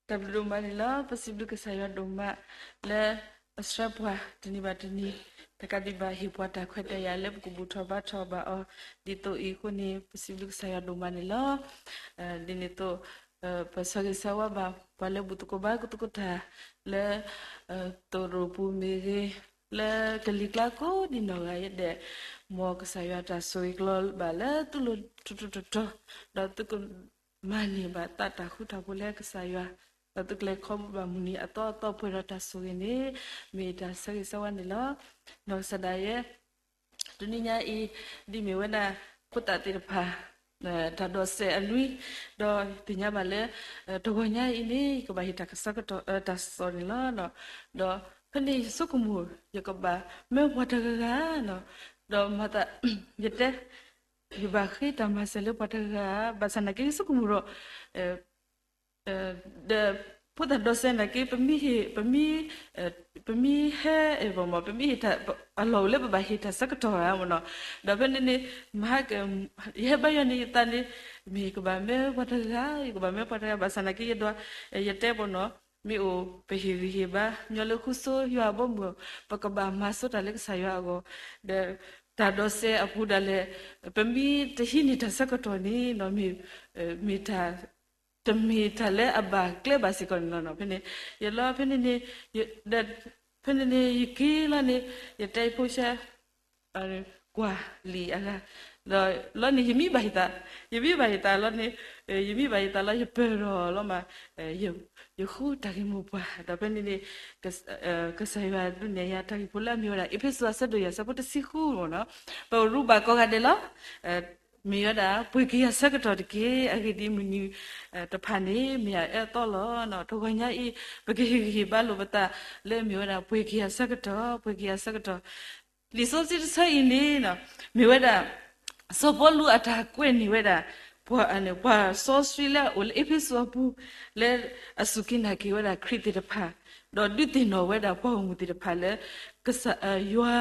တၢ်ဘျုးဒိၣ်မးန့ၣ်လီၤ. ပစံးဘျုးကစၢ်ယွၤဒိၣ်မး လၢအဆှၢပှၤတနံၤဘၣ်တနံၤ တကးဒံးဘၣ်ဟ့ၣ်ပှၤတၢ်ခွဲးတၢ်ယာ်လၢပကဘူၣ်ထီၣ်ဘါထီၣ်ဘၣ်အီၤ ဒ်သိးအံၤအဃိန့ၣ် ပစံးဘျုးကစၢ်ယွၤဒိၣ်မးန့ၣ်လီၤ. ဒ်န့ၣ်အသိး ပဆၢဂ့ၤဆၢဝါဘၣ် ပှၤလၢဘူၣ်သကိးဘါသကိးတၢ် လၢ သိၣ်ရိၣ်ပူၤမ့ၢ်ဂ့ၤ, လၢကလံၤကျါကိးဒံနီၢ်ဂၤဒဲး, မ်ကစၢ်ယွၤတၢ်ဆိၣ်ဂ့ၤကလီၤဘၣ်လၢသုလိၤထီထီတီၤတီၤ, ဒီးသုကမၤန့ၢ်ဘၣ်သးတၢ်ဃူတၢ်ဖိးလၢကစၢ်ယွၤ, ဒီးသုကလဲၤခီဖျိဘၣ်မုၢ်နံၤအသီအသီပှဲၤဒီးတၢ်ဆိၣ်ဂ့ၤန့ၣ် မ့ၢ်တၢ်ဆၢဂ့ၤဆၢဝါန့ၣ်လီၤ. နီၢ်ကစၢ်ဒၣ်ယဲ တနံၤညါအံၤ ဒ်မ့ၢ်ဝဲဒၣ် ဖိသၣ်သ့ၣ်တဖၣ် တၢ်ဒိးစဲးအလွံၢ်, ဒီးသ့ၣ်ညါဘၣ်လၢ တဂီၤညါအံၤန့ၣ် ယကဘၣ်ဟ့ၣ်တၢ်ကစီၣ်ကတီၢ် တၢ်ကစီၣ်န့ၣ်လီၤ. ဒီးဖဲန့ၣ်ယဆိကမိၣ် ယကဘၣ်မၢပှၤတဂၤဂၤ, ဒီးမၤသး ယတဲ ယဘၣ်ဃ့တၢ်မၤစၢၤလၢပှၤတဂၤဂၤ, ဘၣ်ဆၣ်နာ်က့ယဆိကမိၣ်ဒီး ဒီးဖိသၣ်ဒိးစဲးနာ်က့ ပမ့ၢ်ဟဲ ပမ့ၢ်ဟဲ ပမ့ၢ်ဟ့ၣ်တၢ် အလီၢ်အိၣ်လၢပဘၣ်ဟ့ၣ်တၢ်ဆၢကတီၢ်ဧါမ့ၢ်နီၤ, ဒီးဖဲန့ၣ်န့ၣ် မဟါက ယဟဲဘါယွၤန့ၣ် ယသးန့ၣ် မ့ၢ်ယကဘၣ်မၢပှၤတဂၤဂၤ, ယကဘၣ်မၢပှၤတဂၤဂၤ, ဘၣ်ဆၣ်နာ်က့ယဒွး ယတဲမ့ၢ်နီၤ, မ့ၢ်အိၣ်ပဟ့ၣ်ဂံၢ်ဟ့ၣ်ဘါ ညီလၢဃုဆိယွၤအဘီအမုၢ် ပကဘၣ်မၤဆိတၢ်လၢကစၢ်ယွၤအဂီၢ်, ဒီးတၢ်ဒိးစဲးအပူၤဒၣ်လဲာ် ပမ့ၢ်တဟံးန့ၢ်တၢ်ဆၢကတီၢ်န့ၣ် မ့ၢ် မ့ၢ်တၢ် တမ့ၢ်တၢ်လၢအဘၣ်ကျဲဘၣ်စ့ၢ်ကီးန့ၣ်လီၤ. ဖဲန့ၣ် ယလီၤဖဲန့ၣ်န့ၣ် ဒီး ဖဲန့ၣ်န့ၣ် ယက့ၤလီၤန့ၣ် ယတဲယဖိဆၢ ကွၢ်လံာ်အဂၤ, ဒီးလီၤန့ၣ် ယမံဘၣ်ယသး, ယမံဘၣ်ယသးလီၤန့ၣ် ယမံဘၣ်ယသးလီၤ ယပၢၢ်ထီၣ်လီၤမး ယဃုတၢ်ဂ့ၢ်မိၢ်ပှၢ် ဒီးဖဲန့ၣ်န့ၣ် ကစၢ်ယွၤဒုးနဲၣ်ယၤတၢ်ဂ့ၢ်ဖိလၢအမ့ၢ်ဝဲဒၣ် အ့းဖ့းစူးအဆၢဒိၣ်ယဲၢ်အဆၢဖိတဆံဃုမ့ၢ်နီၤ, ပရူးဘၣ်ကိးဂၤဒဲးလီၤ. မ့ၢ်ဝဲဒၣ် ပှ့ၤက့ၤယၤဆၢကတီၢ်တက့ၢ်. အဂ့ၢ်ဒ်အံၤ မုၢ်နံၤတဖၣ်န့ၣ် မ့ၢ်ယၤအၢအသီလီၤ. တဂီၤညါအံၤ ပကဟ့ၣ်ဂံၢ်ဟ့ၣ်ဘါလိာ်ပသးလၢမ့ၢ်ဝဲဒၣ် ပှ့ၤက့ၤယၤဆၢကတီၢ်, ပှ့ၤက့ၤယၤဆၢကတီၢ်. လံာ်စီဆှံတဆၢအံၤန့ၣ် မ့ၢ်ဝဲဒၣ် စီၤပီလူးအတၢ်ကွဲးန့ၢ်ဝဲဒၣ် ပှၤစီဆှံလၢအအိၣ်လၢအ့းဖ့းစူးအပူၤ လၢအစူၢ်က့ၤနာ်က့ၤဝဲဒၣ်ခရံာ်သ့ၣ်တဖၣ်, ဒီးဒုးသ့ၣ်နီၣ်ဝဲဒၣ်ပှၤဂီၢ်မုၢ်သ့ၣ်တဖၣ်လၢ ကစၢ်ယွၤ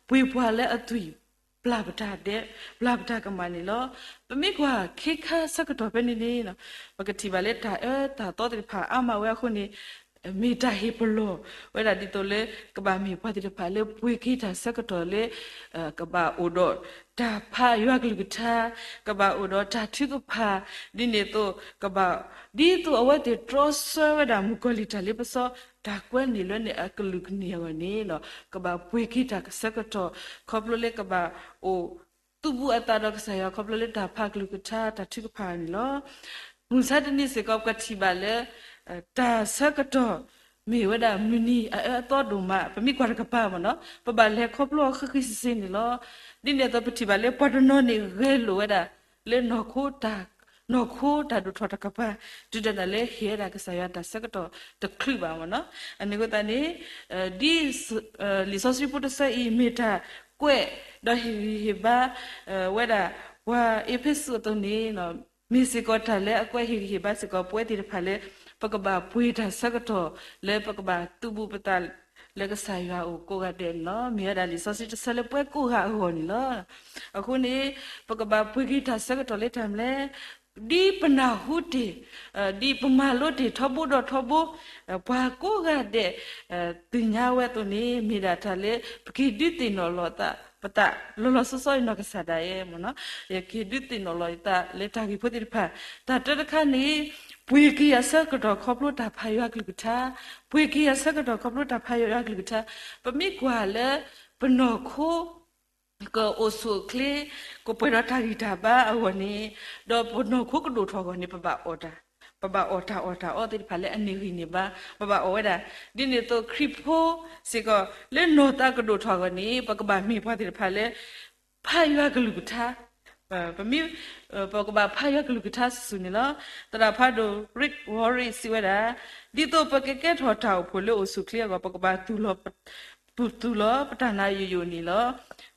ပှ့ၤပှၤလၢအသွံၣ် ပျၢ်ပတၢ်ဒဲး ပျၢ်ပတၢ်ကမၣ်န့ၣ်လီၤ. ပမ့ၢ်ကွၢ်ခဲခါဆၢကတီၢ်ဖဲန့ၣ်န့ၣ် ပကထံၣ်ဘၣ်လၢတၢ်အၢတၢ်သီသ့ၣ်တဖၣ်အါမးဝဲအဃိန့ၣ် မ့ၢ်တၢ်ဟ့ၣ်ပလီၢ်ဝဲဒၣ်ဒ်သိးလၢ ကဘၣ်မ့ၢ်ပှၤသ့ၣ်တဖၣ်လၢပှ့ၤက့ၤတၢ်ဆၢကတီၢ်လၢ ကဘၣ်အိၣ်ဒီးတၢ်ဖးယွၤကလုၢ်ကထါ, ကဘၣ်အိၣ်ဒီးတၢ်ထုကဖၣ်, ဒ်န့ၣ်အသိး ကဘၣ် ဒ်သိးအဝဲသ့ၣ်တြီဆၢဝဲဒၣ်မုၣ်ကီၤလံၢ်တၢ်လ့ပစီ တၢ်ကွဲန့ၢ်လၢန့ၣ်အကလုာ်ကန့ၢ်အဂီၢ်န့ၣ် ကဘၣ်ပှ့ၤက့ၤတၢ်ဆၢကတီၢ် ခီဖျိလၢကဘၣ်အိၣ်သူၣ်ဘူးအသးဒီးကစၢ်ယွၤ ခီဖျိလၢတၢ်ဖးကလုၢ်ကထါ တၢ်ထုကဖၣ်န့ၣ်လီၤ. မုၢ်ဆါတနံၤစ့ၢ်ကီး ပကထံၣ်ဘၣ်လၢ တၢ်ဆၢကတီၢ် မ့ၢ်ဝဲဒၣ်မုၢ်နံၤအအၢအသီဒိၣ်မး ပမ့ၢ်ကွၢ်တကပၤမ့ၢ်နီၤ ပဘၣ်လဲၤခီဖျိအီၤဃံဃံစ့စ့န့ၣ်လီၤ. ဒ်န့ၣ်အသိး ပထံၣ်ဘၣ်လၢပှၤတနီၤန့ၣ် ဂဲၤလိာ်ဝဲဒၣ် လၢ နီၢ်ခိတၢ်ဒိၣ်ထီၣ်တကပၤ တုၤဒၣ်လဲာ်လၢဟ့ၣ်ဝဲဒၣ်ကစၢ်ယွၤတၢ်ဆၢကတီၢ်တချုးဘၣ်မ့ၢ်နီၤ. အန့ၣ်အဃိသတးန့ၣ် ဒ် လံာ်စီဆှံဖိတဆၢအံၤ မ့ၢ်တၢ်ကွဲး ဒီးဟ့ၣ်ဂံၢ်ဟ့ၣ်ဘါ ဝဲဒၣ် ပှၤအ့းဖ့းစူးအသိးန့ၣ် မ့ၢ်စ့ၢ်ကီးတၢ်လၢအကွဲးဟ့ၣ်ဂံၢ်ဟ့ၣ်ဘါစ့ၢ်ကီးပဝဲသ့ၣ်တဖၣ်လၢ ပကဘၣ်ပှ့ၤတၢ်ဆၢကတီၢ် လၢပကဘၣ်သူၣ်ဘူးပသး လၢကစၢ်ယွၤအအိၣ်ကိးဂၤဒဲးန့ၣ်လီၤ. မ့ၢ်ဝဲဒၣ်လံာ်စီဆှံတဆၢလၢပှၤကိးဂၤအဂီၢ်န့ၣ်လီၤ. အဃိန့ၣ် ပကဘၣ်ပှ့ၤက့ၤတၢ်ဆၢကတီၢ်လၢတၢ်မနုၤလဲၣ် ဒ်ပနၢ်ဟူတ့ၢ် ဒ်ပမၤလိတ့ၢ်ထီဘိဒီးထီဘိ ပှၤကိးဂၤဒဲး သ့ၣ်ညါဝဲအသိးန့ၣ် မ့ၢ်ဒၣ်တၢ်လၢ ပက့ၤဒုးသ့ၣ်နီၣ်လီၤသး ပသးလီၤလီၤဆီဆီအံၤ နီၢ်ကစၢ်ဒၣ်ယဲမ့ၢ်နီၤ ယက့ၤဒုးသ့ၣ်နီၣ်လီၤယသးလၢတၢ်ဂ့ၢ်ဖိသ့ၣ်တဖၣ် တၢ်တၢတခါန့ၣ် ပှ့ၤက့ၤယၤဆၢကတီၢ်ခီဖျိတၢ်ဖးယွၤကလုၢ်ကထါ ပှ့ၤက့ၤယၤဆၢကတီၢ်ခီဖျိတၢ်ဖးယွၤကလုၢ်ကထါ ပမ့ၢ်ကွၢ်လၢ ပနီၢ်ခိ ကအိၣ်ဆူၣ်အိၣ်ချ့ ကပှဲၤဒီးတၢ်ဂံၢ်တၢ်ဘါအဂီၢ်န့ၣ် ဒီးပနီၢ်ခိကဒိၣ်ထီၣ်အဂီၢ်န့ၣ် ပဘၣ်အီၣ်တၢ် ပဘၣ်အီၣ်တၢ်အီၣ်တၢ်အီသ့ၣ်တဖၣ်လၢအန့ၢ်ဂံၢ်န့ၢ်ဘါ ပဘၣ်အီၣ်ဝဲဒၣ် ဒ်န့ၣ်အသိးခရံာ်ဖိစ့ၢ်ကီး လၢနီၢ်သးကဒိၣ်ထီၣ်အဂီၢ်န့ၣ် ပကဘၣ်မ့ၢ်ပှၤသ့ၣ်တဖၣ်လၢ ဖးယွၤကလုၢ်ကထါ ပမ့ၢ် ပကဘၣ်ဖးယွၤကလုၢ်ကထါဆူၣ်ဆူၣ်န့ၣ်လီၤ. သရၣ်ဖးဒိၣ် Rick Warren စံးဝဲဒၣ် ဒ်သိးပကကဲထီၣ်တၢ်အိၣ်ဖှိၣ်လၢအိၣ်ဆူၣ်အိၣ်ချ့အဂီၢ် ပကဘၣ်သူၣ်လီၤ ပသူၣ်လီၤပတၢ်နာ်ယိာ်ယိာ်န့ၣ်လီၤ.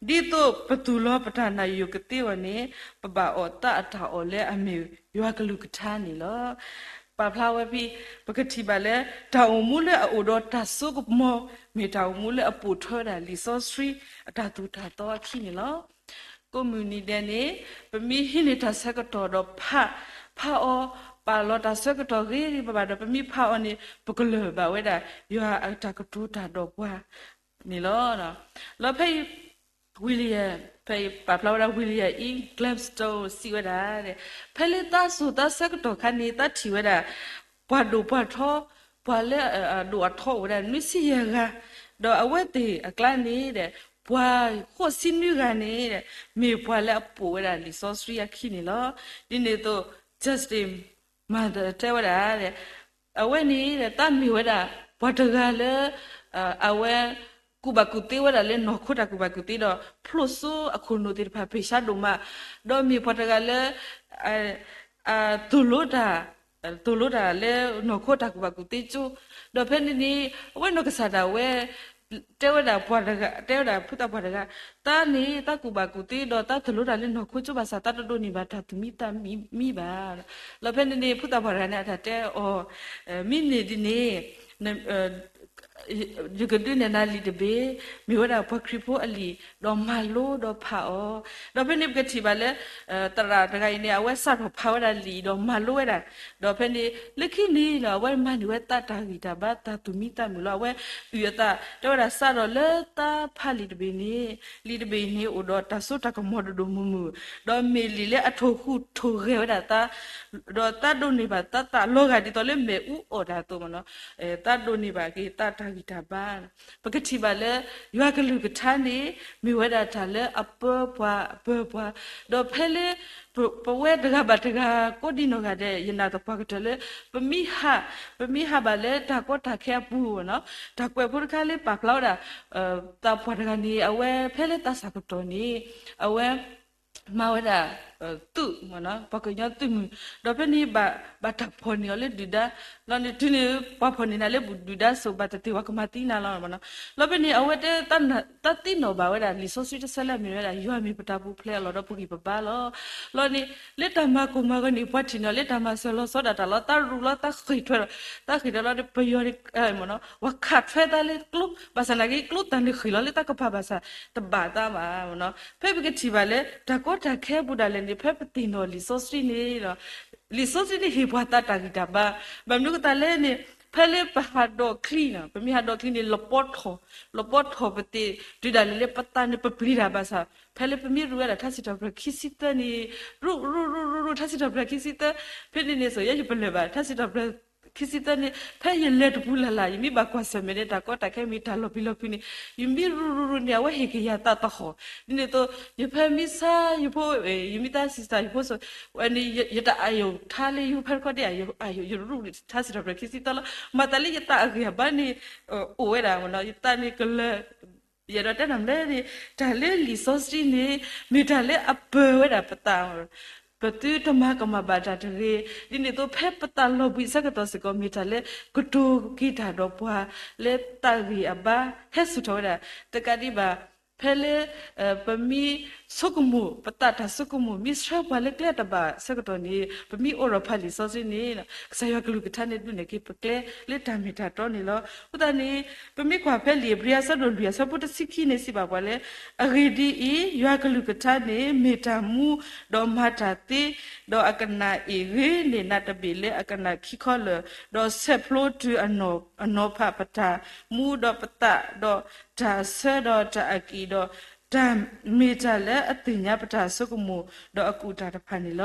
ဒ်သိးပသူၣ်လီၤပတၢ်နာ်ယိာ်ယိာ်ကသ့အဂီၢ်န့ၣ် ပဘၣ်အီၣ်သးအတၢ်အီၣ်လၢအမ့ၢ်ယွၤကလုၢ်ကထါန့ၣ်လီၤ. ပာ်ဖျါဝဲဖဲ ပကထံၣ်ဘၣ်လၢ တၢ်အိၣ်မူလၢအအိၣ်ဒီးတၢ်စိကမီၤ မ့ၢ်တၢ်အိၣ်မူလၢအပိာ်ထွဲဝဲဒၣ်လံာ်စီဆှံ အတၢ်သိၣ်တၢ်သီအခံန့ၣ်လီၤ. ကိးမုၢ်နံၤဒဲးန့ၣ် ပမ့ၢ်ဟံးန့ၢ်တၢ်ဆၢကတီၢ်ဒီးဖး ဖးအီၤ ပပာ်လီၤတၢ်ဆၢကတီၢ်ဂ့ၤဂ့ၤဘၣ်ဘၣ်ဒီး ပမ့ၢ်ဖးအီၤန့ၣ် ပကလၢာ်ဘၣ်ဝဲဒၣ် ယွၤအတၢ်ကတိၤတၢ်ဒီးပှၤန့ၣ်လီၤ. လီၤဖဲအံၤ William, ဖဲအံၤပာ်ဖျါဝဲဒၣ် William E. Gladstone စံးဝဲဒၣ်, ဖဲလၢသးစိာ်သးဆၢကတီၢ်ခါန့ၣ် သးထံၣ်ဝဲဒၣ် ပှၤဒိၣ်ပှၤထီ, ပှၤလၢအဒိၣ်အထီအိၣ်ဝဲဒၣ် နွံဆံယဲၢ်ဂၤ, ဒီးအဝဲသ့ၣ်အကျါန့ၣ်ဒီး ပှၤဃိးဆံနွံဂၤန့ၣ်ဒီး မ့ၢ်ပှၤလၢအပိာ်ဝဲဒၣ်လံာ်စီဆှံအခံန့ၣ်လီၤ. ဒ်န့ၣ်အသိး Justin Martyr တဲဝဲဒၣ် အဝဲန့ၣ်ဒီး သးမ့ၢ်ဝဲဒၣ် ပှၤတဂၤလၢ အဝဲ ကူၣ်ဘၣ်ကူၣ်သ့ဝဲဒၣ်လၢနီၢ်ခိတၢ်ကူၣ်ဘၣ်ကူၣ်သ့ဒီး ဖျိၣ်စိအခိၣ်နူာ်သ့ၣ်တဖၣ် ဖံးဆါဒိၣ်မး, ဒီးမ့ၢ်ပှၤတဂၤလၢ သိၣ်လိတၢ်, သိၣ်လိတၢ်လၢနီၢ်ခိတၢ်ကူၣ်ဘၣ်ကူၣ်သ့ကၠိ, ဒီးဖဲန့ၣ်န့ၣ် အဝဲနီၢ်ကစၢ်ဒၣ်ဝဲ တဲဝဲဒၣ်ပှၤတဂၤ, တဲဝဲဒၣ်ဖုသးပှၢ်တဂၤ, သးန့ၣ် သးကူၣ်ဘၣ်ကူၣ်သ့ဒီးသးသိၣ်လိတၢ်လၢနီၢ်ခိကၠိဘၣ်ဆၣ် သးတဒိးန့ၢ်ဘၣ်တၢ်သူၣ်မံသးမံဘၣ်. လီၤဖဲန့ၣ်န့ၣ် ဖုသးပှၢ်တဂၤန့ၣ် အတၢ်တဲအီၤ, မ့ၢ်န့ၣ်ဒ်န့ၣ် ယကဒုးနဲၣ်နၤလံာ်တဘ့ၣ်, မ့ၢ်ဝဲဒၣ်ပှၤခရံာ်ဖိအလံာ်, ဒီးမၤလိဒီးဖးအီၤ. ဒီးဖဲန့ၣ်ပကထံၣ်ဘၣ်လၢ သရၣ်တဂၤအံၤန့ၣ် အဝဲစးထီၣ်ဖးဝဲဒၣ်လံာ်ဒီးမၤလိဝဲဒၣ်, ဒီးဖဲန့ၣ် လၢခံန့ၣ်ဒီး အဝဲမၤန့ၢ်ဝဲသးတၢ်ဂံၢ်တၢ်ဘါ တၢ်သူၣ်မံသးမုာ်လီၤ. အဝဲအုၣ်အသး တဲဝဲဒၣ် စးထီၣ်လၢသးဖးလံာ်တဘ့ၣ်န့ၣ်, လံာ်တဘ့ၣ်အံၤန့ၣ် အိၣ်ဒီးတၢ်စိတၢ်ကမီၤဒိၣ်ဒိၣ်မုၢ်မုၢ်, ဒီးမ့ၢ်လံာ်လၢအထိၣ်ဟူးထိၣ်ဂဲၤဝဲဒၣ်သး ဒီးသးဒိးန့ၢ်ဘၣ်သးသးလီၤဂာ်ဒ်သိးလၢမဲာ်အူအီၣ်တၢ်အသိးမ့ၢ်နီၤ, သးဒိးန့ၢ်ဘၣ်က့ၤသးတၢ်ဂံၢ်တၢ်ဘါ. ပကထံၣ်ဘၣ်လၢ ယွၤကလုၢ်ကထါန့ၣ် မ့ၢ်ဝဲဒၣ်တၢ်လၢအပၢပှၤအပၢပှၤ, ဒီးဖဲလၢ ပဝဲတဂၤဘၣ်တဂၤ ကိးဒံနီၢ်ဂၤဒဲး ယနာ်သပှၢ်ကတၢၢ်လၢ ပမ့ၢ်ဟး, ပမ့ၢ်ဟးဘၣ်လၢတၢ်ကီတၢ်ခဲအပူၤမ့ၢ်နီၤ, တၢ်ကွဲးဖိတခါလၢပာ်ဖျါဝဲဒၣ် သးပှၢ်တဂၤန့ၣ် အဝဲဖဲလၢသးစၢ်ကတီၢ်န့ၣ် အဝဲ မၤဝဲဒၣ် သုးမ့ၢ်နီၤ, ပှၤကညီသုးမုၢ်, ဒီးဖဲန့ၣ် ဘၣ်တၢ်ဖီၣ်န့ၢ်အီၤလၢဒုၣ်ဒါ, လီၤန့ၣ်တုၤန့ၣ် ပှၤဖီၣ်န့ၢ်နၤလၢဒုၣ်ဒါစိၤ ဘၣ်တသ့ၣ်ဝဲကမၤသံနၤလီၤမ့ၢ်နီၤ. လီၤဖဲန့ၣ် အဝဲတဲ သးသ့ၣ်နီၣ်ဘၣ်ဝဲဒၣ် လံာ်စီဆှံတဆၢလၢအမ့ၢ်ဝဲဒၣ် ယွၤမ့ၢ်ပတၢ်ပူၤဖျဲးအလီၢ်ဒီးပဂံၢ်ပဘါလီၤ. လီၤန့ၣ် လၢတၢ်မၤကိၢ်မၤဂီၤန့ၣ် ပှၤထံၣ်န့ၢ်အီၤလၢတၢ်မၤစၢၤလီၤဆီဒၣ်တၢ်လီၤ, သးရူးလီၤ သးဃ့ၢ်ထွဲလီၤ, သးဃ့ၢ်ထွဲလီၤဒီး ပယီၤန့ၣ် မ့ၢ်နီၤ, ပှၤခးထွဲသးလၢကျိ, ဘၣ်ဆၣ်နာ်က့ ကျိသၣ်န့ၣ်ဃ့ၢ်လီၤလၢသးကပၤဘၣ်ဆၣ် တဘၣ်သးဘၣ်မ့ၢ်နီၤ. ဖဲပကထံၣ်ဘၣ်လၢ တၢ်ကီတၢ်ခဲအပူၤဒၣ်လဲာ်န့ၣ် ဖဲပသ့ၣ်နီၣ်လံာ်စီဆှံန့ၣ် လံာ်စီဆှံန့ၣ်ဟ့ၣ်ပှၤသးတၢ်ဂံၢ်တၢ်ဘါ, ဘၣ်မနုၤအဃိသတးလဲၣ်န့ၣ် ဖဲလၢပဟးဒီးချံနီၤ, ပမ့ၢ်ဟးဒီးချံန့ၣ် လပီထီၣ်, လပီထီၣ်ပသ့ၣ်တုၤဒၣ်လဲာ်လၢပသးန့ၣ် ပပျံၤတၢ်ဘၣ်ဆၣ်, ဖဲလၢပမ့ၢ်ရူးဝဲဒၣ်ထါစံးထီၣ်ပတြၢၤခံဆံသၢန့ၣ်, ရူးရူးရူးရူးရူး ထါစံးထီၣ်ပတြၢၤခံဆံသၢ, ဖဲန့ၣ်န့ၣ် စိၤယဲယပလၢၢ်ဘၣ် ထါစံးထီၣ်ပတြၢၤခံဆံသၢန့ၣ် ဖဲယလဲၤတပူၤလၢ်လၢ် ယမ့ၢ်ဘၣ်ကွၢ်ဆၢၣ်မဲာ်န့ၣ် တၢ်ကီတၢ်ခဲမ့ၢ်တၢ်လီၤပျံၤလီၤဖုးန့ၣ်, ယမ့ၢ်ရူးရူးရူးန့ၣ် အဝဲဟ့ၣ်က့ၤယၤသးသဟီၣ်, ဒ်န့ၣ်အသိး ယဖဲမ့ၢ်ဆါ ယဖိ, ယမ့ၢ်သးစံးစၢ်ယဖိစိၤ, ဝဲန့ၣ် ယတၢ်အယိာ်ထါလၢယဖိဖဲတခီဒ်အယိာ်, ယရူးထါစံးထီၣ်ပတြၢၤခံဆံသၢလီၤ, မၤသးလၢယသးအဂံၢ်အဘါန့ၣ် အိၣ်ဝဲဒၣ်မ့ၢ်နီၤ, ယသးန့ၣ်ကလၢၤ ယအဲၣ်ဒိးတဲနၤမ့ၢ်လဲၣ်န့ၣ် တၢ်လၢလံာ်စီဆှံန့ၣ် မ့ၢ်တၢ်လၢအပၢၢ်ဝဲဒၣ်ပသး, ပသုတမၤကမၣ်ဘၣ်တၢ်တဂ့ၤ, ဒ်န့ၣ်အသိး ဖဲပသးလီၤဘှံးအဆၢကတီၢ်စ့ၢ်ကီး မ့ၢ်တၢ်လၢကတိၤက့ၤတၢ်ဒီးပှၤ လၢသးဂံၢ်အဘါ ဟဲဆူၣ်ထီၣ်ဝဲဒၣ် တကးဒံးဘၣ် ဖဲလၢ ပမ့ၢ်ဆိကမိၣ် ပသးတၢ်ဆိကမိၣ် မ့ၢ်ဆှၢပှၤလၢကျဲတဘၣ်အဆၢကတီၢ်န့ၣ် ပမ့ၢ်အိးထီၣ်ဖးလံာ်စီဆှံန့ၣ် ကစၢ်ယွၤကလုၢ်ကထါန့ၣ် ဒုးနဲၣ်က့ၤပကျဲလၢတၢ်မ့ၢ်တၢ်တီန့ၣ်လီၤ. အဃိသတးန့ၣ် ပမ့ၢ်ကွၢ်ဖဲလံာ်ဧ့ၤဘြံၤအဆၢဒိၣ်လွံၢ်အဆၢဖိတဆံခံန့ၣ် စံးဘၣ်ပှၤလၢ အဂ့ၢ်ဒ်အံၤ, ယွၤကလုၢ်ကထါန့ၣ် မ့ၢ်တၢ်မူ, ဒီးမၤတၢ်သ့, ဒီးအကနၣ်အ့ၣ်ဂ့ၤန့ၢ်နးတဘ့ၣ်လၢအကနၣ်ခံခီလၢာ်, ဒီးဆဲးဖျိတုၤအနီၢ်ဖးပတၢ်မူဒီးပသး, ဒီးတၢ်ဆၢဒီးတၢ်အကံၣ်ဒီး တၢ်မ့ၢ်တၢ်လၢအသ့ၣ်ညါပတၢ်ဆိကမိၣ် ဒီးအကူၣ်တၢ်တဖၣ်န့ၣ်လ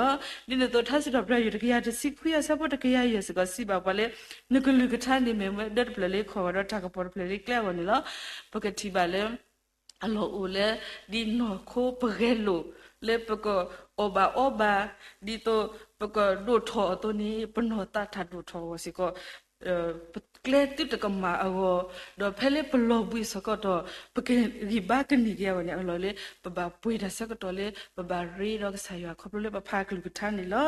ီၤ. ဒ်န့ၣ်အသိး ထါစံးထီၣ်ပတြၢၤ တကယၤတဆံခွံအဆၢဖိတကယၤယဲၢ်စ့ၢ်ကီး စံးဘၣ်ပှၤလၢ နကလုၢ်ကထါန့ၣ် မ့ၢ်ဝဲဒၢတဖျၢၣ်လၢခီၣ်ဂီၤဒီးတၢ်ကပီၤတဖျၢၣ်လၢကျဲအဂီၢ်န့ၣ်လီၤ. ပကထံၣ်ဘၣ်လၢ အလီၢ်အိၣ်လၢ ဒ်နီၢ်ခိပဂဲၤလိာ် လၢပကအီၣ်ဘၣ်အီဘၣ် ဒ်သိးပကဒိၣ်ထီၣ်အသိးန့ၣ် ပနီၢ်သးတၢ်ဒိၣ်ထီၣ်အဂီၢ်စ့ၢ်ကီး ကျဲသုတကမၣ်အဂီၢ် ဒီးဖဲလၢပလီၤဘှံးဆၢကတီၢ် ပကဂံၢ်ဘါကန့ၢ်က့ၤအဂီၢ်န့ၣ် အလီၢ်လၢ ပဘၣ်ပှ့ၤတၢ်ဆၢကတီၢ်လၢ ပဘၣ်ရ့ဒီးကစၢ်ယွၤခီဖျိလၢပဖးကလုၢ်ကထါန့ၣ်လီၤ.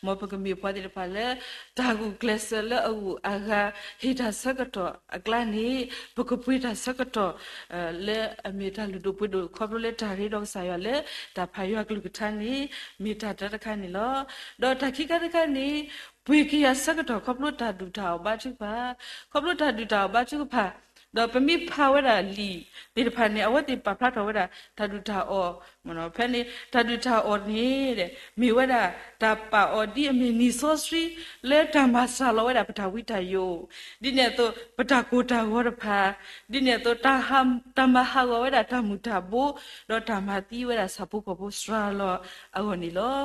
မ်ပကမ့ၢ်ပှၤသ့ၣ်တဖၣ်လၢ တၢ်ဂုာ်ကျဲးစၢးလၢအဂုၤအဂၤ ဟ့ၣ်တၢ်ဆၢကတီၢ်အကျါန့ၣ် ပကပှ့ၤတၢ်ဆၢကတီၢ် လၢအမ့ၢ်တၢ်လုၢ်ဒိၣ်ပှ့ၤဒိၣ် ခီဖျိလၢတၢ်ရ့ဒီးကစၢ်ယွၤလၢ တၢ်ဖးယွၤကလုၢ်ကထါန့ၣ် မ့ၢ်တၢ်တၢတခါန့ၣ်လီၤ. ဒီးတၢ်ခံခါတခါန့ၣ် ပှ့ၤက့ၤယၤဆၢကတီၢ်ခီဖျိတၢ်ဒုၣ်တၢ်အီၣ်ဘါထုကဖၣ်, ခီဖျိတၢ်ဒုၣ်တၢ်အီၣ်ဘါထုကဖၣ် ဒီးပမ့ၢ်ဖးဝဲဒၣ်လံာ်သ့ၣ်တဖၣ်န့ၣ် အဝဲသ့ၣ်ပာ်ဖျါထီၣ်ဝဲဒၣ်တၢ်ဒုၣ်တၢ်အီၣ်, ဖဲန့ၣ် တၢ်ဒုၣ်တၢ်အီၣ်န့ၣ် မ့ၢ်ဝဲဒၣ်တၢ်ပာ်အီၤဒ်အမ့ၢ်နံၣ်စီဆှံ လၢတၢ်မၤစှၤလီၤဝဲဒၣ်ပတၢ်ဝံတၢ်ယိာ်, ဒ်န့ၣ်အသိး ပတၢ်ကိၢ်တၢ်ဂီၤတဖၣ်, ဒ်န့ၣ်အသိး တၢ်မၤဟးဂီၤဝဲဒၣ်တၢ်မုၢ်တၢ်ဘိ, ဒီးတၢ်မၤသံဝဲဒၣ်ဆၣ်ဖိကီၢ်ဖိစှၤလီၤအဂီၢ်န့ၣ်လီၤ.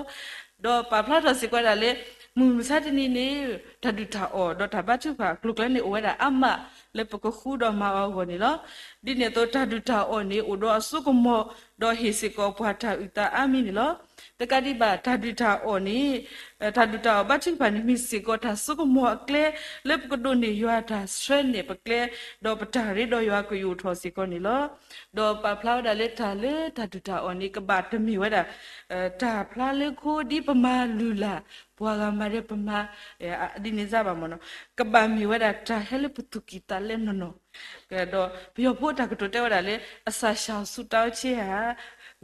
ဒီးပာ်ဖျါထီၣ်စ့ၢ်ကီးဝဲဒၣ်လၢ မုၢ်မဆါတနံၤန့ၣ် တၢ်ဒုၣ်တၢ်အီၣ် ဒီးတၢ်ဘါထုကဖၣ်အကျိၤအကျဲန့ၣ် အိၣ်ဝဲဒၣ်အါမး လၢပကဃူဒီးမၤအီၤအဂီၢ်န့ၣ်လီၤ. ဒ်န့ၣ်အသိး တၢ်ဒုၣ်တၢ်အီၣ်န့ၣ် အိၣ်ဒီးအစိကမီၤ ဒီးဟ့ၣ်စ့ၢ်ကီးပှၤတၢ်အုၣ်သးအါမံၤန့ၣ်လီၤ. တကးဒံးဘၣ် တၢ်ဒုၣ်တၢ်အီၣ်န့ၣ် တၢ်ဒုၣ်တၢ်အီၣ်ဘါထုကဖၣ်န့ၣ် မ့ၢ်စ့ၢ်ကီးတၢ်စိကမီၤအကျဲ လၢပကဒိးန့ၢ်ယွၤတၢ်ဆှၢန့ၢ်ပကျဲ, ဒီးပတၢ်ရ့ဒီးယွၤကအိၣ်ထီၣ်စ့ၢ်ကီးန့ၣ်လီၤ. ဒီးပာ်ဖျါဝဲဒၣ်လၢတၢ်လၢတၢ်ဒုၣ်တၢ်အီၣ်န့ၣ် ကဘၣ်တမ့ၢ်ဝဲဒၣ် တၢ်ဖျါလၢခိဒ်ပမၤလုၢ်လၢ် ပှၤဂၤမၤဒီးပမၤ ဒ်န့ၣ်စ့ၢ်ဘၣ်မ့ၢ်နီၤ, ကဘၣ်မ့ၢ်ဝဲဒၣ်တၢ်ဟဲလၢပသူၣ်ကံၢ်သးလဲနီၢ်နီၢ်, ဒီးပယီၤဖိတၢ်ကတိၤတဲဝဲဒၣ်လၢ အစာရှောင်ဆုတောင်းခြင်းဟာ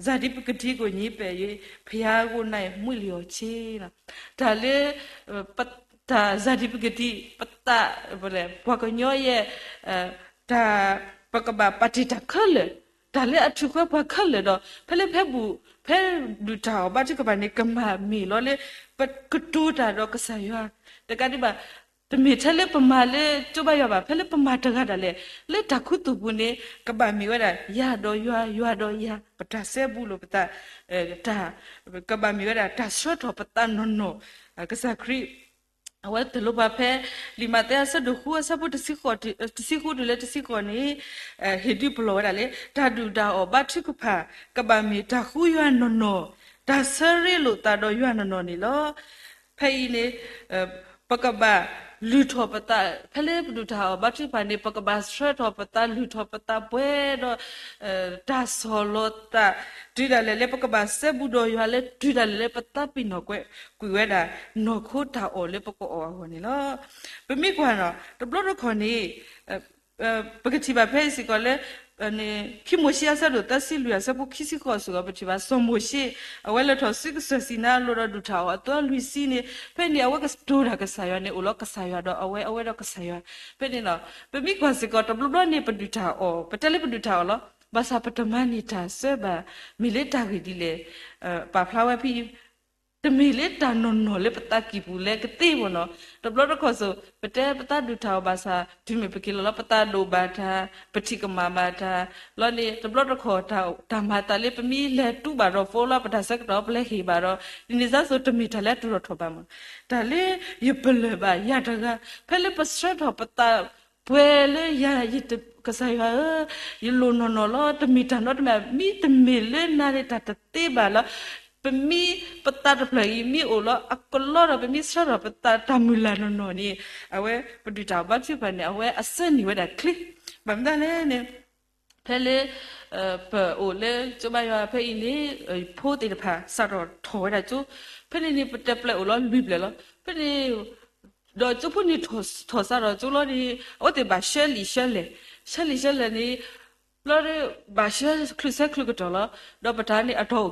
ဇာတိပကတိကို ငြင်းပယ်၍ ဘုရားကိုယ်တိုင် မွေ့လျော်ခြင်း တၢ်လၢ တၢ် ဇာတိပကတိ ပသး ပှၤကညီယဲၢ် တၢ် ပကဘၣ်ပာ်တ့ၢ်တၢ်ခဲလၢာ်, တၢ်လၢအထုးကွဲပှၤခဲလၢာ်ဒီး ဖဲလၢဖဲဘူၣ် ဖဲဒုၣ်တၢ်အီၣ်ဘါထုကဖၣ်န့ၣ် ကမၤမ့ၢ်လီၤလၢ ပကတိၤတၢ်ဒီးကစၢ်ယွၤ, တကးဒံးဘၣ် တမ့ၢ်ထဲလၢပမၤလၢကၠိဘါယွၤဘၣ်, ဖဲလၢပမၤတဂၤဒၣ်လဲာ် လၢတၢ်ခူသူၣ်ပူၤန့ၣ် ကဘၣ်မ့ၢ်ဝဲဒၣ် ယၤဒီးယွၤ, ယွၤဒီးယၤ, ပတၢ်စဲဘူးလိာ်ပသး, တၢ် ကဘၣ်မ့ၢ်ဝဲဒၣ် တၢ်ဆှၢထီၣ်ပသးနီၢ်နီၢ်, ကစၢ်ခရံာ် အဝဲတလိၣ်ဘၣ်ဖဲ လံာ်မးသဲအဆၢဒိၣ်ဃုအဆၢဖိ တဆံဃုတုၤလၢတဆံဃိးန့ၣ် ဟ့ၣ်ဒုးပလီၢ်ဝဲဒၣ်လၢ တၢ်ဒုၣ်တၢ်အီၣ်ဘါထုကဖၣ် ကဘၣ်မ့ၢ်တၢ်ဃုယွၤနီၢ်နီၢ်, တၢ်ဆၢရ့လိာ်သးဒီးယွၤနီၢ်နီၢ်န့ၣ်လီၤ. ဖဲအံၤန့ၣ် ပကဘၣ်လုၢ်ထီၣ်ပသး, ဖဲလၢပဒုၣ်တၢ်အီၣ်ဘါထုကဖၣ်န့ၣ် ပကဘၣ်ဆှၢထီၣ်ပသး လုၢ်ထီၣ်ပသးပှဲၤဒီး တၢ်ဆီၣ်လီၤသး တုၤဒၣ်လဲာ်လၢပကဘၣ်စဲဘူးဒီးယွၤလၢ တုၤဒၣ်လဲာ်လၢပသးပ့ၤနီၣ်ကွံာ်ဝဲဒၣ် နီၢ်ခိတၢ်အီၣ်လၢပကအီၣ်အဂီၢ်န့ၣ်လီၤ. ပမ့ၢ်ကွၢ်နီၤ တဘျီတခီၣ်န့ၣ် ပကထံၣ်ဘၣ်ဖဲအံၤစ့ၢ်ကီးလၢ ခံမိၤၡ့အဆၢဒိၣ်သၢဆံလွံၢ်အဆၢဖိခံဆံဃိးစ့ၢ်ကီး ပထံၣ်ဘၣ်စီၤမိၤၡ့ အဝဲလဲၤထီၣ်ဆူကစၢၢ်စံၤနါအလိၤဒီးဒုၣ်တၢ်အီၣ်အသၢလွံၢ်ဆံန့ၣ် ဖဲန့ၣ် အဝဲကတိၤတၢ်ကစၢ်ယွၤန့ၣ် အိၣ်လီၤကစၢ်ယွၤဒီးအဝဲ အဝဲဒီးကစၢ်ယွၤ ဖဲန့ၣ်လီၤ. ပမ့ၢ်ကွၢ်စ့ၢ်ကီးတဘျီဘျီန့ၣ် ပဒုၣ်တၢ်အီၣ် ပတဲလၢပဒုၣ်တၢ်အီၣ်လီၤ. ဘၣ်ဆၣ်ပတမၤန့ၢ်တၢ်စၢဘၣ် မ့ၢ်လၢတၢ်ဂ့ၢ်ဒ်လဲၣ် ပာ်ဖျါဝဲဖဲအံၤ တမ့ၢ်လၢတၢ်နီၢ်နီၢ်လၢပသးကံၢ်ပူၤလၢကသ့မ့ၢ်နီၤ. တဘျီတခီၣ်စိ ပတဲပသးဒုၣ်တၢ်အီၣ်ဘၣ်ဆၣ် တုၤမ့ၢ်ပက့ၤလီၤလီၤ ပသးဒိၣ်ဘၣ်တၢ် ပထံၣ်ကမၣ်ဘၣ်တၢ် လီၤန့ၣ် တဘျီတခီၣ် တၢ်မၤသးလၢပမ့ၢ်လဲၤတူၢ်ဘၣ်ဒီး phone လီၤ ပတၢ်ဆၢကတီၢ်ပလဲၤဟ့ၣ်ဘၣ်ဒီး ဒ်န့ၣ်စ့ၢ်ကီး တမ့ၢ်တၢ်လၢအတုၤထီၣ်ထီၣ်ဘၣ်မ့ၢ် တၢ်လၢယပလၢၢ်ဘၣ်ယၤတဂၤ ဖဲလၢပဆှၢထီၣ်ပသးပှဲၤလၢယၤ ကစၢ်ယွၤဧၢ, ယလိၣ်နီၢ်နီၢ်လီၤ. တမ့ၢ်တၢ်နီတမံၤ မ့တမ့ၢ်လၢနၤန့ၣ် တၢ်တသ့ဘၣ်လီၤ. ပမ့ၢ်ပသးတဖျၢၣ်အံၤ မ့ၢ်အိၣ်လီၤအကလီဒီး ပမ့ၢ်ဆှၢထီၣ်ပသးတၢ်မုၢ်လၢ်နီၢ်နီၢ်န့ၣ် အဝဲပဒုၣ်တၢ်အီၣ်ဘါထုကဖၣ်န့ၣ် အဝဲအဆၢန့ၢ်ဝဲဒၣ်ချ့ ဘၣ်မနုၤလဲၣ်န့ၣ် ဖဲလၢ ပအိၣ်လၢကၠိဘါယွၤဖဲအံၤန့ၣ် ဖိသ့ၣ်တဖၣ်စးထီၣ်ထီၣ်ဝဲဒၣ်ကၠိ ဖဲန့ၣ်န့ၣ် ပတဲပျဲၢ်အိၣ်လီၤလွံၢ်ဖျၢၣ်လီၤ. ဖဲန့ၣ် ဒီးကၠိဖိန့ၣ်ထီၣ်စးထီၣ်ကၠိလီၤန့ၣ် အဝဲသ့ၣ်ဘၣ်ဆှၢလံာ်ဆှၢလဲၢ်, ဆှၢလံာ်ဆှၢလဲၢ်န့ၣ် လီၤ ဘၣ်ဆှၢချုးဆၢချုးကတီၢ်လီၤ. ဒီးပတၢ်န့ၣ်အတီၢ်အိၣ်ခံတီၢ်သၢတီၢ်လီၤ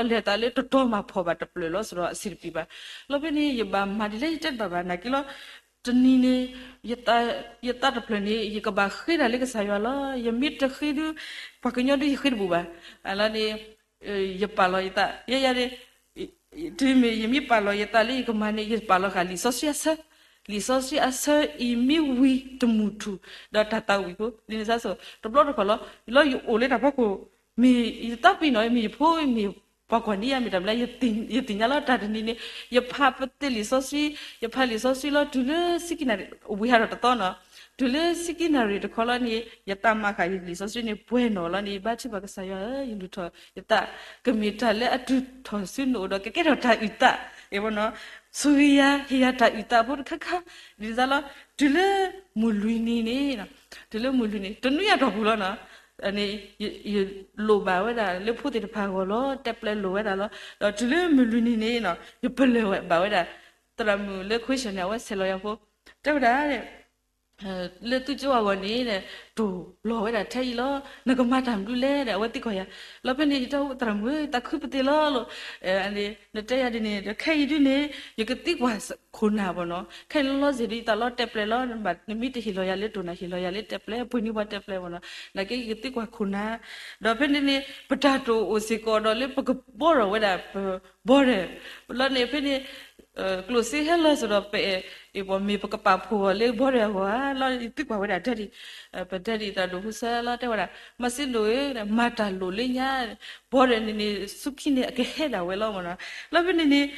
လဲၤသးလၢတတီၤမၤဖှီၣ်ဘၣ်တဖျၢၣ်လီၤ စးဒီးအဆံးတပံၤဘၣ်. လီၤဖဲန့ၣ် ယဘၣ်မၤဒ်လဲၣ်ယတဲတဘၣ်ဘၣ် နာ်က့လီၤ. တနံၤန့ၣ် ယသးတဖျၢၣ်န့ၣ် ယကဘၣ်ဃ့တၢ်လၢကစၢ်ယွၤလီၤ. ယမ့ၢ်တဃ့ဒုး ပှၤကညီဒုးယဃ့တဘူးဘၣ်. လီၤန့ၣ် ယပာ်လီၤယသး ယဲယၤန့ၣ် တုၤမ့ၢ်ယမ့ၢ်ပာ်လီၤယသးလၢယကမၤန့ၣ် ယပာ်လီၤဃာ်လံာ်စီဆှံအဆၢ, လံာ်စီဆှံအဆၢအံၤမ့ၢ်ဝံၤတမုာ်ထူၣ် ဒီးတၢ်သးဝံၣ်ဖိ ဒ်န့ၣ်စ့ၢ်ကီး တဘျီတခီၣ်လီၤ လီၤယအိၣ်လၢတၢ်ဖီခိၣ် မ့ၢ်ယသးပ့ၤနီၣ် မ့ၢ်ယဖိ မ့ၢ်ပှၤကွၢ်န့ၢ်ယၤ မ့ၢ်တၢ်မနုၤလဲၣ် ယသ့ၣ်ညါလီၤ တၢ်တနံၤန့ၣ် ယဖးပသ့ၣ်လံာ်စီဆှံ ယဖးလံာ်စီဆှံလီၤ တုၤလၢဆံခံနၣ်ရံၣ် ဝံၤဟးထီၣ်တသီနီၤ တုၤလၢဆံခံနၣ်ရံၣ်တခီလီၤန့ၣ် ယသးမၤဃာ်ယလံာ်စီဆှံန့ၣ် ပှဲၤနီၣ်လီၤန့ၣ် ဘါထုကဖၣ်ကစၢ်ယွၤဧၢ ယလုၢ်ထီၣ်ယသး ကမ့ၢ်တၢ်လၢအတုၤထီၣ်ဆူနအိၣ်ဒီး ကကဲထီၣ်တၢ်အုၣ်သး ဆိၣ်ဂ့ၤယၤ ဟ့ၣ်ယၤတၢ်အုၣ်သးဖိတခါခါ ဒ်န့ၣ်စ့ၢ်ကီးလီၤ တုၤလၢမုၢ်လွံၢ်နံၤန့ၣ် တုၤလၢမုၢ်လွံၢ်နံၤ တနွံအတီၢ်ပူၤလီၤနီၤ န့ၣ် ယလိၣ်ဘၣ်ဝဲဒၣ်လၢဖိသ့ၣ်တဖၣ်အဂီၢ်လီၤ တဲပျဲၢ်လိၣ်ဝဲဒၣ်လီၤ ဒီးတုၤလၢမုၢ်လွံၢ်နံၤန့ၣ် ယပလၢၢ်ဝဲဘၣ်ဝဲဒၣ် သရၣ်မုၣ်လၢ question န့ၣ် အဝဲဆဲးလီၤယၤဖိ တဲဝဲဒၣ် လၢသုကၠိအဂီၢ်န့ၣ် တိၢ်လီၤဝဲဒၣ်ထဲအံၤလီၤ. နကမၤတၢ်မနုၤလဲၣ်ဒီး အဝဲသံကွၢ်ယၤ. လီၤဖဲန့ၣ် ယတဲသရၣ်မုၣ်ဧၢ, သးခုပသ့ၣ်လီၤလီၤ. နတဲယၤဒ်န့ၣ်ဒီး ခဲအံၤဒ်န့ၣ် ယကသံကွၢ်ခိၣ်နၢ်ဘၣ်နီၤ. ခဲအံၤလီၤစ့ၢ်ဒီး ယသးလီတဲပျဲလီၤ. နမ့ၢ်တဟ့ၣ်လီၤယၤလၢတိၢ်နၤ ဟ့ၣ်လီၤယၤလၢတဲပျဲ ပှ့ၤန့ၢ်ပှၤတဲပျဲဘၣ်နီၤ. နာ်က့ယကသံကွၢ်ခိၣ်နၢ်. ဒီးဖဲန့ၣ်န့ၣ် ပတၢ်တိၢ်အိၣ်စ့ၢ်ကီးဒီးလၢပကဘီထီၣ်ဝဲဒၣ် ပဘီထီၣ် လီၤန့ၣ်ဖဲန့ၣ် ကျိၣ်စ့ဟဲလီၤစ့ၢ်ဒီး ပအဲၣ်ပှၤမ့ၢ်ပကပာ်ဖှိၣ်အီၤလၢ ဘီထီၣ်အဂီၢ်ဧါ. လီၤယသံကွၢ်ဝဲဒၣ် daddy, ပ daddy သရၣ်ဒိၣ်ဟူစဲလီၤ တဲဝဲဒၣ် မၤစ့ဒိၣ်ဧၢ, မၤတၢ်လိၣ်လၢညါ, ဘီထီၣ်န့ၣ်န့ၣ် ဆူခံန့ၣ် အကဟဲဒၣ်ဝဲလီၤမနီၤ. လီၤဖဲန့ၣ်န့ၣ်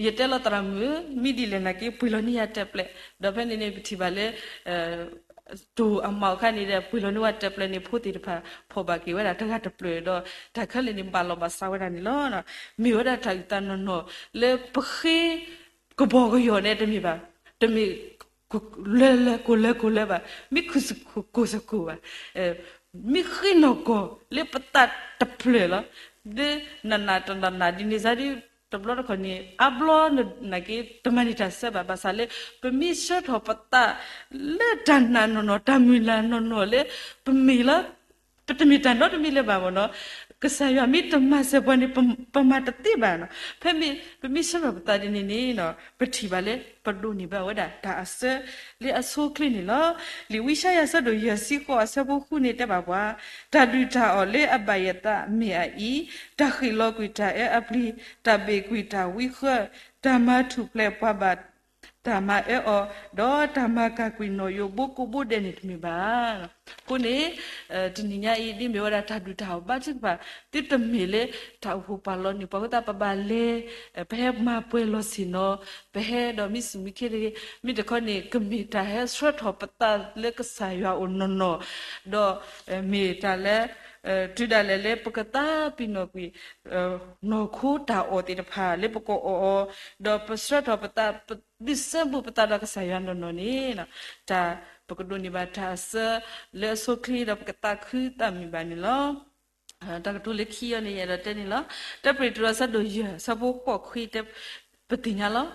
ယတဲလီၤသရၣ်မုၣ်, မ့ၢ်ဒ်လဲၣ်နာ်က့ ပှ့ၤလီၤန့ၢ်ယၤတဲပျဲ. ဒီးဖဲန့ၣ်န့ၣ် ပထံၣ်ဘၣ်လၢ တိၢ်အမၤအီၤခါန့ၣ်ဒီး ပှ့ၤလီၤန့ၢ်ဝဲတဲပျဲန့ၣ် ဖိသ့ၣ်တဖၣ် ဖီၣ်ဘၣ်က့ၤဝဲဒၣ်တဂၤတဖျၢၣ်ဒီး တၢ်ခဲလၢာ်န့ၣ် ဘၣ်လီၤဘၣ်စးဝဲဒၣ်န့ၣ်လီၤ. မ့ၢ်ဝဲဒၣ်တၢ်အုၣ်သးနီၢ်နီၢ်လၢပဃ့ ကဘီကယီၤန့ၣ်တမ့ၢ်ဘၣ်, တမ့ၢ် လၢလၢကိၢ်လၢကိၢ်လၢဘၣ်, မ့ၢ်ခုၣ်စကိၢ်စကိၢ်ဘၣ်, မ့ၢ်ဃ့နီၢ်ကီၢ်လၢပသးတဖျၢၣ်လီၤ. ဒ်နနးတနနးဒ်န့ၣ်စါဒီး တဘျီတခီၣ်န့ၣ် အါဘျီနာ်က့ တမၤန့ၢ်တၢ်ဆၢဘၣ်. ဘၣ်ဆၣ်လၢ ပမ့ၢ်ဆှၢထီၣ်ပသးလၢတၢ်နာ်နီၢ်နီၢ် တၢ်မုၢ်လၢ်နီၢ်နီၢ်လၢ ပမ့ၢ်လီၤ ပတမ့ၢ်တၢ်နီတမံၤလၢၤဘၣ်မနီၤ. ကစၢ်ယွၤမ့ၢ်တမၤစၢၤပှၤန့ၣ် ပမၤတသ့ဘၣ်နီၤ. ဖဲမ့ၢ်ပမ့ၢ်ဆှၢထီၣ်ပသးဒ်န့ၣ်န့ၣ် ပထံၣ်ဘၣ်လၢ ပဒိးန့ၢ်ဘၣ်ဝဲဒၣ်တၢ်အဆၢလၢအဆိအချ့န့ၣ်လီၤ. လံာ်ဝံယၡါယၤအဆၢဒိၣ်ယဲၢ်ဆံဃိးအဆၢဖိဃုန့ၣ်တဲဘၣ်ပှၤ, တၢ်ဒုၣ်တၢ်အီၣ်လၢအဘၣ်ယသးမ့ၢ်အအံၤ, တၢ်ဃ့ၣ်လီၤကွံာ်တၢ်အၢအပျံၤ, တၢ်ဘ့ၣ်ကွံာ်တၢ်ဝံဃၢ, တၢ်မၤထူၣ်ဖျဲးပှၤဘၣ် တၢ်မၤအၢအီၤ, ဒီးတၢ်မၤကၢ်ကွံာ်နီၢ်ယိးဘိကိးဘိဒဲးန့ၣ်တမ့ၢ်ဘၣ်. အဃိန့ၣ် တနံၤညါအံၤ ဒ်မ့ၢ်ဝဲဒၣ်တၢ်ဒုၣ်တၢ်အီၣ်ဘါထုကဖၣ် သုတမ့ၢ်လၢ တၢ်အိၣ်ဖှိၣ်ပာ်လီၤန့ၢ်ပှၤအဃိသတး ပဘၣ်လဲၤ ပဟဲမၤပှဲၤလီၤဆ့ၣ်နီၤ, ပဟဲဒီးမံစူၣ်မံခ့တဂ့ၤ. မ့ၢ်တခီန့ၣ် ကမ့ၢ်တၢ်ဟဲဆှၢထီၣ်ပသးလၢကစၢ်ယွၤအအိၣ်နီၢ်နီၢ်, ဒီးမ့ၢ်တၢ်လၢ တုၤဒၣ်လဲာ်လၢပကသးပ့ၤနီၣ်ကွံာ် နီၢ်ခိတၢ်အီၣ်သ့ၣ်တဖၣ်လၢပကအီၣ်အီၤ, ဒီးပဆှၢထီၣ်ပသး ပဒုးစဲဘူးပသးဒီးကစၢ်ယွၤနီၢ်နီၢ်န့ၣ် တၢ်ပကဒိးန့ၢ်ဘၣ်တၢ်အဆၢလၢအဆိအချ့ဒီး ပကသးခုသးမုာ်ဘၣ်န့ၣ်လီၤ. တၢ်ကတိၤလၢခံအံၤန့ၣ် ယအဲၣ်ဒိးတဲန့ၣ်လီၤ. တၢ်ပတြၢၤတရူး အဆၢဒိၣ်ယဲၢ် အဆၢဖိဃိးခွံတဲ ပသ့ၣ်ညါလီၤ.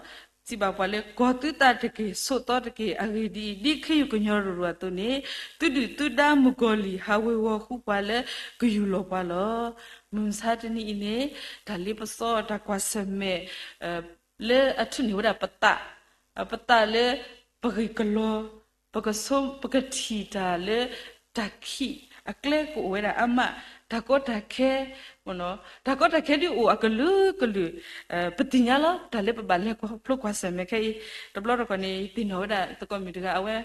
စံးဘၣ်ပှၤလၢ ကီၤသုသးတက့ၢ်, ဆိးသီတက့ၢ်. အဂ့ၢ်ဒ်အံၤ, ဒ်ခ့ယုၢ်ကညီတရူးအသိးန့ၣ်, သုဒုၣ်သုဒါမုၣ်ကီၤလံၢ် ဟးဝ့ၤဝီၤဃုပှၤလၢကယူၢ်လီၤပှၤလီၤ. မုၢ်မဆါတနံၤအံၤန့ၣ် တၢ်လ့ပစီတၢ်ကွၢ်ဆၢၣ်မဲာ် လၢအထုးန့ၢ်ဝဲဒၣ်ပသး, ပသးလၢ ပဂ့ၢ်ကလီၤ, ပကဆိ ပကထံၣ်တၢ်လၢ တၢ်ခံးအကျဲကအိၣ်ဝဲဒၣ်အါမး, တၢ်ကီတၢ်ခဲ တၢ်ကီတၢ်ခဲဒ်အိၣ်အကလုာ်ကလုာ်, ပသ့ၣ်ညါလီၤ. တၢ်လၢပဘၣ်လဲၤခီဖျိကွၢ်ဆၢၣ်မဲာ်ခဲအံၤ, တဘျီတခီၣ်န့ၣ် ယသ့ၣ်နီၣ်ဝဲဒၣ်သကိးမုၢ်တဂၤအဝဲ,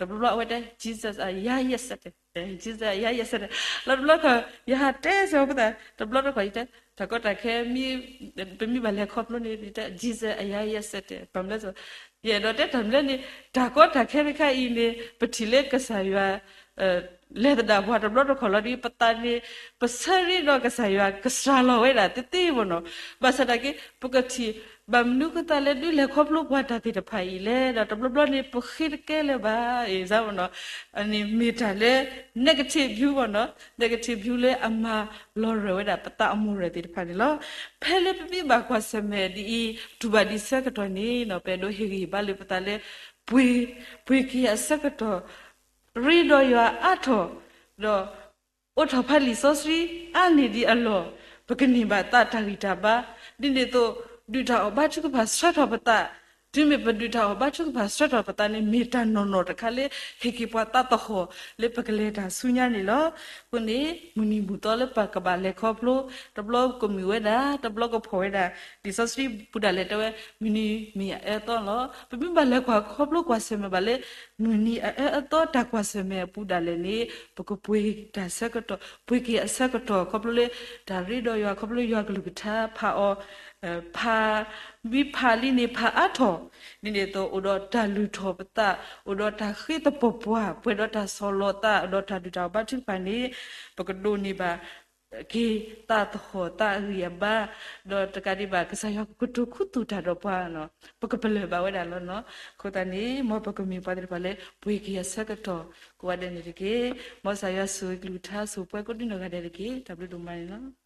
တဘျီဘျီအဝဲတဲ Jesus အယၤယဲၢ်စဲးတဲး, Jesus အယၤယဲၢ်စဲးတဲး, လီၤတဘျီတခီၣ် ယဟးတဲစ့ၢ်ကီးဖိသၣ်, တဘျီတခီၣ်ယတဲ တၢ်ကီတၢ်ခဲ ပမ့ၢ်ဘၣ်လဲၤခီဖျိန့ၣ် ယတဲ Jesus အယၤယဲၢ်စဲးတဲး, ပမ့ၢ်လဲၤ ယအဲၣ်ဒိးတဲတၢ်မနုၤလဲၣ်န့ၣ် တၢ်ကီတၢ်ခဲတခါအံၤန့ၣ် ပထံၣ်လၢကစၢ်ယွၤ လဲၤသဒၣ်ပှၤတဘျီတခီၣ်လီၤဒီး ပသးန့ၣ် ပဆၢရ့ဒီးကစၢ်ယွၤကစှၤလီၤဝဲဒၣ်သ့သ့မ့ၢ်နီၤ. ဘၣ်ဆၣ်သနာ်က့ ပကထံၣ် ဘၣ်မနုၤဃိသတးလၢဒုးလဲၤခီဖျိပှၤတၢ်သ့ၣ်တဖၣ်အံၤလဲၣ်ဒီး တဘျီဘျီန့ၣ် ပဃ့တကဲလၢၤဘၣ် အ့ၣ်စၢ်မ့ၢ်နီၤ. အန့ၣ်မ့ၢ်တၢ်လၢ negative view မ့ၢ်နီၤ, negative view လၢအမၤလီၤရၢၢ်ဝဲဒၣ်ပသးအမိၢ်ရၢၢ်သ့ၣ်တဖၣ်န့ၣ်လီၤ. ဖဲလၢပမ့ၢ်ဘၣ်ကွၢ်ဆၢၣ်မဲာ်ဒ်အံၤ တူၢ်ဘၣ်ဒံးဆၢကတီၢ်န့ၣ်နီၤ ပအဲၣ်ဒိးဟ့ၣ်ဂံၢ်ဟ့ၣ်ဘါလၢပသးလၢ ပှ့ၤ ပှ့ၤက့ၤအဆၢကတီၢ် ရ့ဒီးယွၤအါထီၣ် ဒီး အိးထီၣ်ဖးလံာ်စီဆှံ အါန့ၢ်ဒံးအလီၢ် ပကန့ၢ်ဘၣ်သးတၢ်ဂံၢ်တၢ်ဘါ. ဒ်န့ၣ်အသိး ဒုၣ်တၢ်အီၣ်ဘါထုကဖၣ်ဆှၢထီၣ်ပသး, တုၤမ့ၢ်ပဒုၣ်တၢ်အီၣ်ဘါထုကဖၣ်ဆှၢထီၣ်ပသးန့ၣ် မ့ၢ်တၢ်နီၢ်နီၢ်တခါလၢ ဟ့ၣ်က့ၤပှၤသးသဟီၣ်လၢပကလဲၤတၢ်ဆူညါန့ၣ်လီၤ. အဃိန့ၣ် မုၢ်နံၤမုၢ်သီလၢပကဘၣ်လဲၤခီဖျိ တဘျီကမုာ်ဝဲဒၣ် တဘျီကဖှီၣ်ဝဲဒၣ် လံာ်စီဆှံပူၤဒၣ်လဲာ်တဲဝဲ မုၢ်နံၤမ့ၢ်အအၢအသီလီၤ. ပမ့ၢ်ဘၣ်လဲၤကွၢ်ခီဖျိကွၢ်ဆၢၣ်မဲာ်ဘၣ်လၢ မုၢ်နံၤအအၢအသီတၢ်ကွၢ်ဆၢၣ်မဲာ်အပူၤဒၣ်လဲာ်န့ၣ် ပကပှ့ၤတၢ်ဆၢကတီၢ် ပှ့ၤက့ၤအဆၢကတီၢ် ခီဖျိလၢ တၢ်ရ့ဒီးယွၤ ခီဖျိလၢယွၤကလုၢ်ကထါဖးအီၤ ဖး မ့ၢ်ဖးလံန့ၣ် ဖးအါထီၣ် ဒ်န့ၣ်အသိး အိၣ်ဒီးတၢ်လုၢ်ထီၣ်ပသး အိၣ်ဒီးတၢ်ဃ့သပှၢ်ပှၢ် ပှဲၤဒီးတၢ်ဆီၣ်လီၤသး ဒီးတၢ်ဒုၣ်တၢ်အီၣ်ဘါထုကဖၣ်န့ၣ် ပကဒိးန့ၢ်ဘၣ်က့ၤ သးသဟီၣ်သးအဂံၢ်အဘါ ဒီးတကးဒံးဘၣ် ကစၢ်ယွၤကကတိၤခူသူၣ်တၢ်ဒီးပှၤ ပကပလၢၢ်ဘၣ်ဝဲဒၣ်လီၤနီၤ. အဃိသတးန့ၣ် မ်ပကမ့ၢ်ပှၤသ့ၣ်တဖၣ်လၢ ပှ့ၤက့ၤအဆၢကတီၢ် ကိးဂၤဒဲးန့ၣ်တက့ၢ်. မ်ကစၢ်ယွၤဆိၣ်ဂ့ၤကလုၢ်ကထါ ဆိၣ်ပှဲၤကိးဒံနီၢ်ဂၤဒဲးတက့ၢ်. တၢ်ဘျုးဒိၣ်မးန့ၣ်လီၤ.